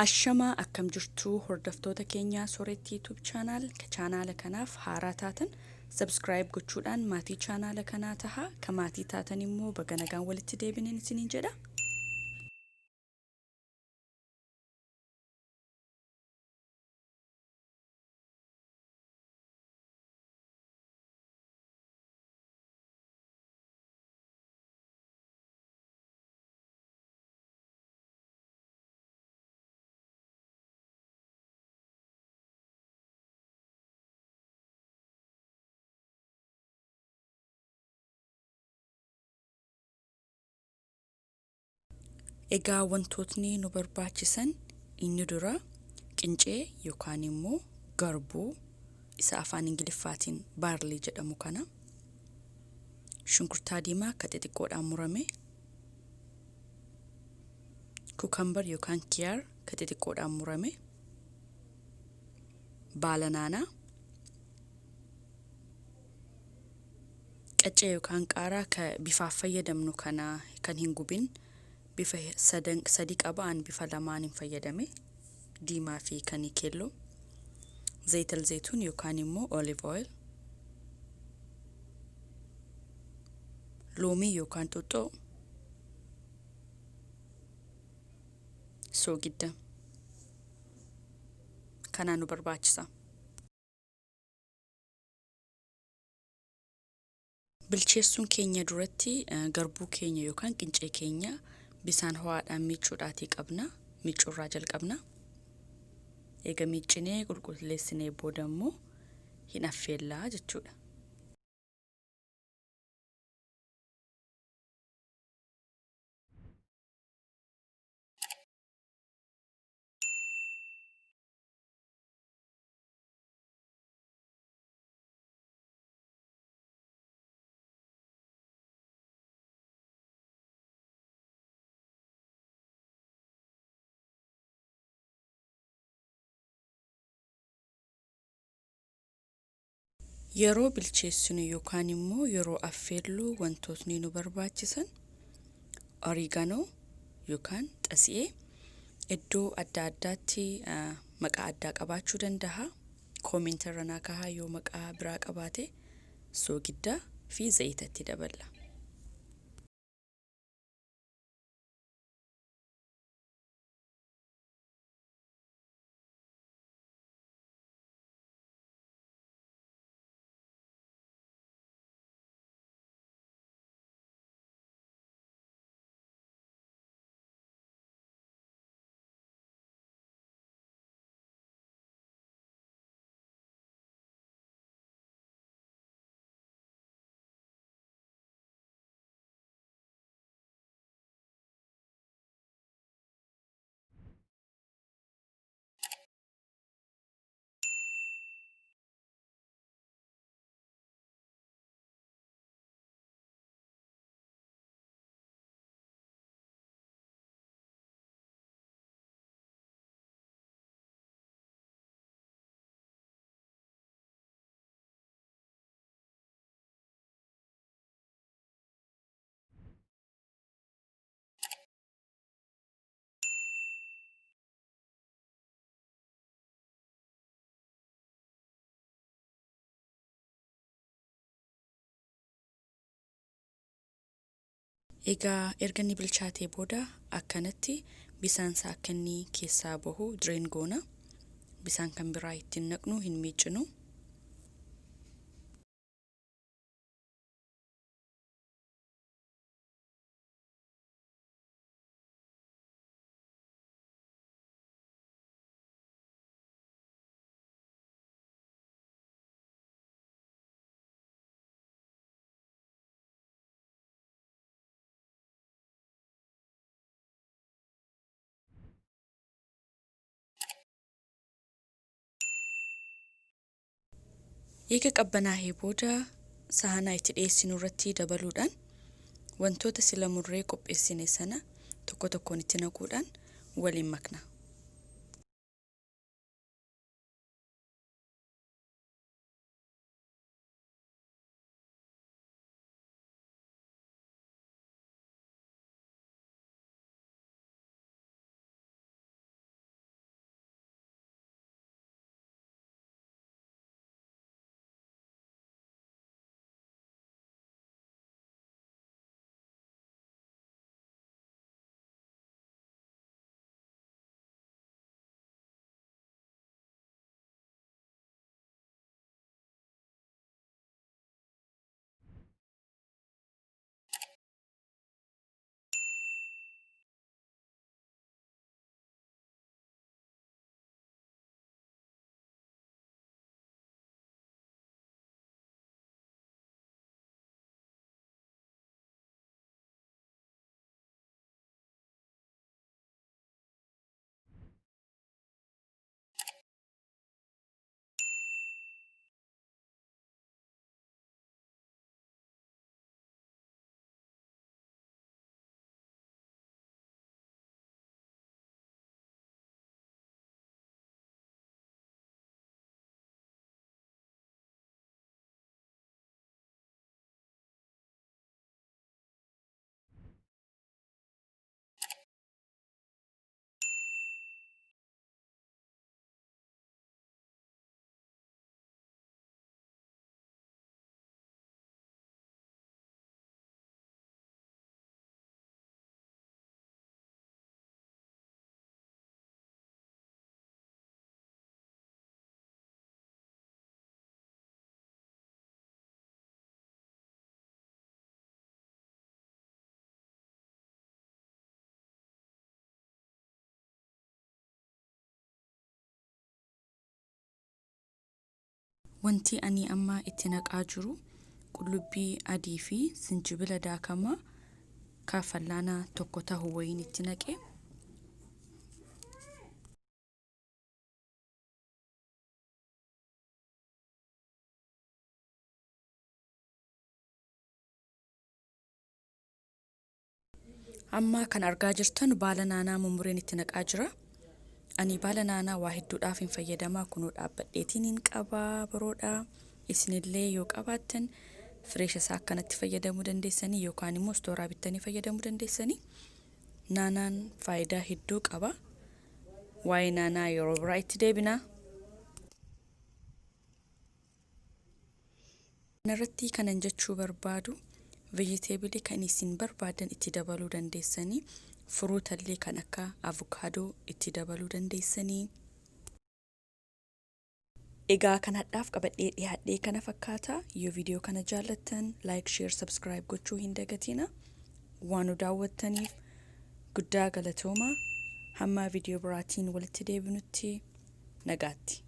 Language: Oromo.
Ashamaa, akkam jirtu hordoftoota keenya Sooretti YouTube channel? Chaanaala kanaaf haaraa taatan subscribe gochuudhaan maatii chaanaala kanaa tahaa. Ka maatii taatan immoo baga nagaan walitti deebineen isiniin jedha. Egaa wantootni nu barbaachisan, inni dura qincee yookaan immoo garbuu isa afaan Ingiliffaatiin barley jedhamu kana, shunkurtaa diimaa akka xixiqqoodhaan murame, cucumber yookaan kiyaar ka xixiqqoodhaan murame, baala naanaa, qaccee yookaan qaaraa ka bifaaf fayyadamnu kana kan hin gubin, bifa sadi qaba, an bifa lamaan hin fayyadame, diimaa fi kan keelloo, zayital zayituun yookaan immoo olive oil, loomii yookaan xuuxxoo, soogidda. Kanaan nu barbaachisa. Bilcheessuun keenya duratti garbuu keenya yookaan qincee keenya bisaan ho'aadhaan miicuudhaatii qabna. Miicuurraa jalqabna. Eega miiccinee qulqulleessinee booda immoo hin affeellaa jechuudha. Yeroo bilcheessinu yookaan immoo yeroo affeellu wantootni nu barbaachisan oregano yookaan xasi'ee, iddoo adda addaatti maqaa addaa qabaachuu danda'a. Comment irra naa kahaa yoo maqaa biraa qabaate. Soogidda fi zayita itti daballa. Egaa erga inni bilchaatee booda akkanatti bisaan isaa akka inni keessaa bahu drain goona. Bisaan kan biraa ittiin naqnu, hin miiccinu. Eega qabbanaa'ee booda sahanaa itti dhiyeessinu irratti dabaluudhaan wantoota sila murree qopheessine sana tokko tokkoon itti naquudhaan waliin makna. Wanti ani amma itti naqaa jiru qullubbii adii fi sinjibila daakamaa ka fallaana tokko tahu wayiin itti naqe. Amma kan argaa jirtan baala naanaa mummureen itti naqaa jira. Ani baala naanaa waa hedduudhaaf hin fayyadamaa, kunoo dhaabbadheetiin hin qabaa baroodha. Isinillee yoo qabaattan fresh isaa akkanatti fayyadamuu dandeessanii yookaan immoo stooraa bittanii fayyadamuu dandeessanii. Naanaan faayidaa hedduu qaba. Waa'ee naanaa yeroo biraa itti deebina. Kanarratti kanan jechuu barbaadu, vegetable kan isin barbaadan itti dabaluu dandeessanii, fruitallee kan akka avukaadoo itti dabaluu dandeessanii. Egaa kan hadhaaf qabadhee dhiyaadhee kana fakkaata. Yoo viidiyoo kana jaallattan like, share, subscribe gochuu hin dagatina. Waan nu daawwattaniif guddaa galatooma. Hamma viidiyoo biraatiin walitti deebinutti nagaatti.